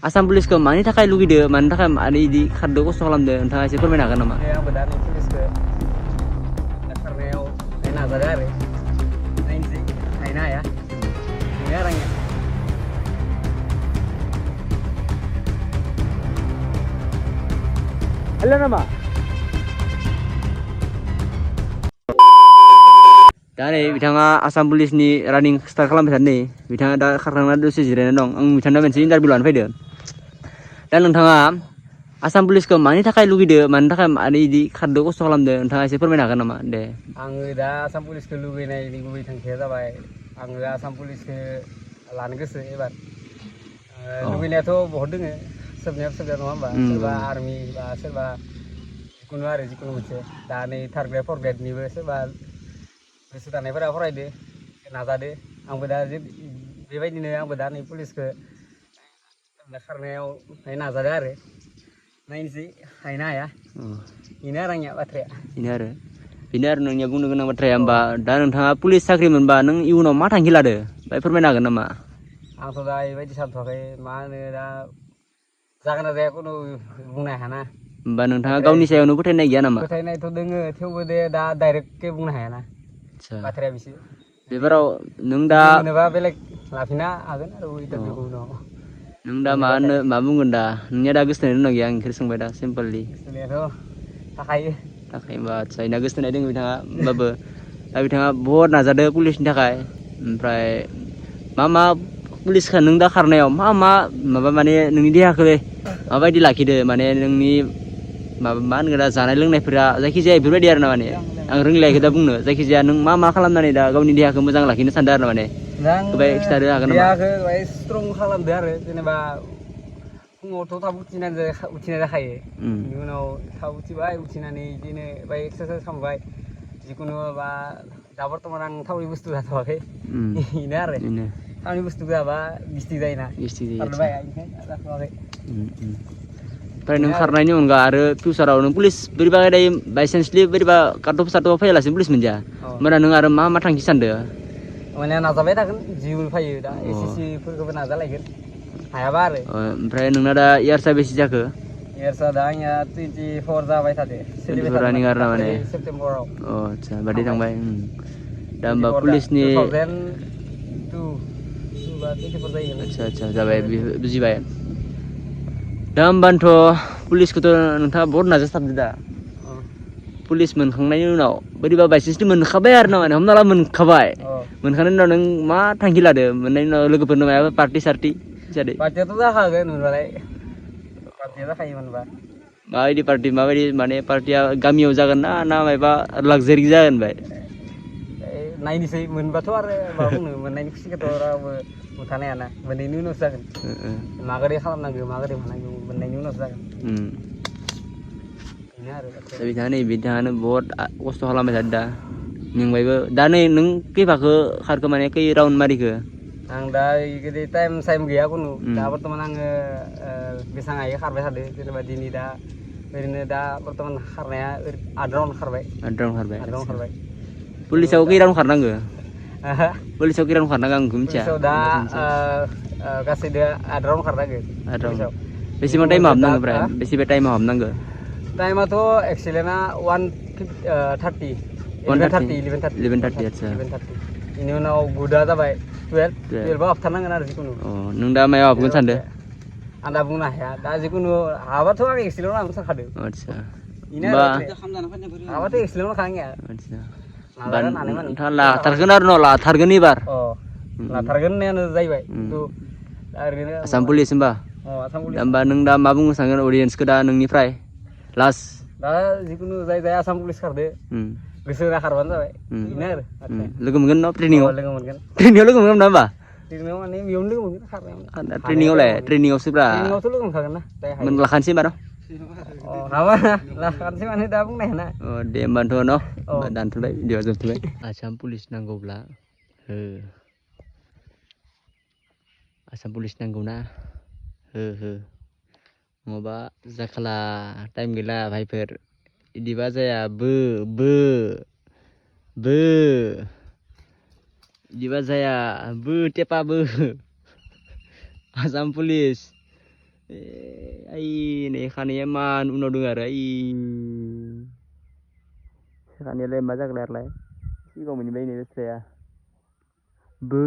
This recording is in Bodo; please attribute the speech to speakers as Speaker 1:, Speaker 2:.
Speaker 1: आसाम पुलिसखौ मानि थाखाय लुगैदो मानि थाखाय आरो इदि खारदो खस्थ' खालामदो नोंथाङा एसे फोरमायनो हागोन नामा?
Speaker 2: आंबो दा नै पुलिसखौ खारनायाव नाजादों आरो नायनोसै हायोना हाया बेनो आरो आंनिया
Speaker 1: Halo nama. दा नै बिथाङा आसाम पुलिसनि रानिं स्टार्ट खालामबाय थादों नै बिथाङा दा खारखांना दसे जिरायना दं आं बिथांनाव मोनसे इन्टारभिउ लानो फैदों दा नोंथाङा आसाम पुलिसखौ मानि थाखाय लुगैदो मानि थाखाय आरो इदि खारदो खस्थ' खालामदो नोंथाङा एसे फोरमायनो हागोन नामा दे?
Speaker 2: आङो दा आसाम पुलिसखौ लुगैनायनि गुबै थांखिया जाबाय आङो आसाम पुलिसखौ लानो गोसो एबार लुगैनायाथ' बहुत दोङो सोरनिया नङा होमबा सोरबा आर्मि बा सोरबा जिखुनु आरो जिखुनु मोनसे दा नै थार्द ग्रेड फर्थ ग्रेडनिबो सोरबा गोसो थानायफोरा फरायदो नाजादो आंबो दा बेबायदिनो आंबो दा नै पुलिसखौ खारनायाव नाजादो आरो नायनोसै हायोना हाया बेनो आरो आंनिया बाथ्राया
Speaker 1: बेनो आरो नोंनिया बुंनो गोनां बाथ्राया होमबा दा नोंथाङा पुलिस साख्रि मोनबा नों इयुनाव मा थांखि लादो बाय फोरमायनो हागोन नामा?
Speaker 2: आंथ' दा बेबायदि सानथ'वाखै मा होनो दा जागोन ना जाया खुनु बुंनो हायाना
Speaker 1: होमबा नोंथाङा गावनि सायावनो फोथायनाय गैया नामा?
Speaker 2: फोथायनायथ' दोङो थेवबो दे दा डाइरेक्टके बुंनो हायाना बाथ्राया बिसो
Speaker 1: बेफोराव नों दा
Speaker 2: जुदि मोनोबा बेलेग लाफिननो हागोन आरो इन्टारभिउखौ उनाव
Speaker 1: नों दा मा बुंगोन दा नोंनिया दा गोसोथोनाय दंना गैया आं बेखौ सोंबाय दा सिम्पोललि
Speaker 2: गोसोनायाथ' थाखायो
Speaker 1: होमबा आदसा इना गोसोथोनाय दङ बिथाङा होमबाबो दा बिथाङा बहुद नाजादो पुलिसनि थाखाय ओमफ्राय मा पुलिसखौ नों दा खारनायाव मा माबा माने नोंनि देहाखौ माबायदि लाखिदो माने नोंनि माबा मा होनगोन दा जानाय लोंनायफोरा जायखिजाया बेफोरबायदि आरो ना माने आं रोंलायाखै दा बुंनो जायखिजाया नों मा खालामनानै दा गावनि देहाखौ मोजां लाखिनो सानदों आरो माने गोबाय खिथानो हागोन नामा?
Speaker 2: देहाखौ बाय स्ट्रं खालामदो आरो जेनेबा फुङावथ' थाब उथिनाय जाखायो बेनि उनाव थाब उथिबाय उथिनानै बिदिनो बाय एक्सारसाइस खालामबाय जिखुनु बा दा बर्थमान आं थावनि बुस्थु जाथ'वाखै बेनो आरो थावनि बुस्थु जाबा गिस्टिक जायोना खारबाय ओंखायनो जाथ'वाखै
Speaker 1: ओमफ्राय नों खारनायनि अनगा आरो फिउचाराव नों पुलिस बोरैबा दायो बायसान्सलि बोरैबा काटअफ साटअफ फैयालासिनो पुलिस मोनजाया होमबा नों आरो मा थांखि सानदो?
Speaker 2: माने नाजाबाय थागोन जिउ फैयो दा SSC फोरखौबो नाजालायगोन हायाबा आरो
Speaker 1: ओमफ्राय नोंना दा इयार्सआ बेसे जाखो?
Speaker 2: इयार्सआ दा आंनिया 24 जाबाय थादो सोलिबाय थादों
Speaker 1: रानिं आरो ना माने
Speaker 2: दाखालि सेप्तेम्बराव
Speaker 1: आदसा बादि थांबाय दा होमबा
Speaker 2: 24
Speaker 1: पुलिसनि
Speaker 2: 2002 बा 24 जायो
Speaker 1: आदसा जाबाय बुजिबाय दा होमबानोथ' पुलिसखौथ' नोंथाङा बहुत नाजासाबदो दा पुलिस मोनखांनायनि उनाव बोरैबा बायसान्सलि मोनखाबाय आरो ना माने हमना ला मोनखाबाय मोनखांनायनि उनाव नों मा थांखि लादो मोननायनि उनाव लोगोफोरनो मायाबा पार्टि सार्टि जादो?
Speaker 2: पार्टियाथ' जाखागोन मोनबालाय पार्टिया जाखायो मोनबा
Speaker 1: माबायदि पार्टि माबायदि माने पार्टिया गामियाव जागोन ना मायबा लाक्जारि जागोन बाय?
Speaker 2: नायनोसै मोनबाथ' आरो मा बुंनो मोननायनि खुसिखौथ' रावबो बुंथानो हायाना मोननायनि उनावसो जागोन माबोरै खालामनांगौ माबोरै मानांगौ मोननायनि उनावसो जागोन बेनो आरो
Speaker 1: बिथाङानो बहुत खस्थ' खालामबाय थादों दा मेंबायबो दा नै नों खैफाखो खारखो माने खै राउन्ड मारिखो?
Speaker 2: आं दा बिदि टाइम गैया खुनु दा बर्थमान आङो बेसेबां हायो खारबाय थादों जेनेबा दिनै दा ओरैनो दा बर्थमान खारनाया 8 राउन्ड खारबाय
Speaker 1: पुलिसाव खै राउन्ड खारनांगो? पुलिसाव खै राउन्ड खारनांगो आं बेखौ मिथिया
Speaker 2: पुलिसाव दा गासैदो 8 राउन्ड खारनांगो पुलिसाव
Speaker 1: बेसेबां टाइमाव हाबनांगो ओमफ्राय बेसेबां टाइमाव हाबनांगो?
Speaker 2: टाइमाथ' एक्सिलेन्टआ 1:30 11:30
Speaker 1: आदसा
Speaker 2: बेनि उनाव गुदा जाबाय 12 आव हाबथारनांगोन आरो जिखुनु
Speaker 1: नों दा मायाव हाबगोन सानदो?
Speaker 2: आं दा बुंनो हाया दा जिखुनु हाबाथ' आं एक्सिलेन्टआव हाबनो सानखादों
Speaker 1: आदसा
Speaker 2: हाबाथ' एक्सिलेन्टआव खाङा
Speaker 1: नोंथाङा लाथारगोन आरो न' लाथारगोन एबार
Speaker 2: लाथारगोन होननायानो जाहैबाय खिन्थु ओरैनो
Speaker 1: आसाम पुलिस होमबा होमबा नों दा मा बुंनो सानगोन अडियेन्सखौ दा नोंनिफ्राय लास्ट
Speaker 2: दा जिखुनु जाय आसाम पुलिस खारदो गोसो होना खारबानो जाबाय बेनो आरो
Speaker 1: लोगो मोनगोन न' ट्रेनिङाव
Speaker 2: लोगो मोनगोन
Speaker 1: लोगो मोनगोन ना होमबा
Speaker 2: ट्रेनिङाव माने बेयावनो लोगो मोनगोन खारनायाव
Speaker 1: ट्रेनिङावसो ब्रा
Speaker 2: ट्रेनिङावथ' लोगो मोनखागोन ना
Speaker 1: लाखानोसै होमबा न'
Speaker 2: हाबा लाखानोसै माने दा बुंनो हाया ना
Speaker 1: दे होमबाथ' न' दानथ'बाय भिडिअ जोबथ'बाय आसाम पुलिस नांगौब्ला आसाम पुलिस नांगौना हो नङाबा जाखाला टाइम गैला भाइफोर इदिबा जाया इदिबा जाया टेपा आसाम पुलिस नै खानाया मान उनाव दङ आरो खानायालाय मा जागोनलाय सिगाङाव मोनबाय नै बाथ्राया बो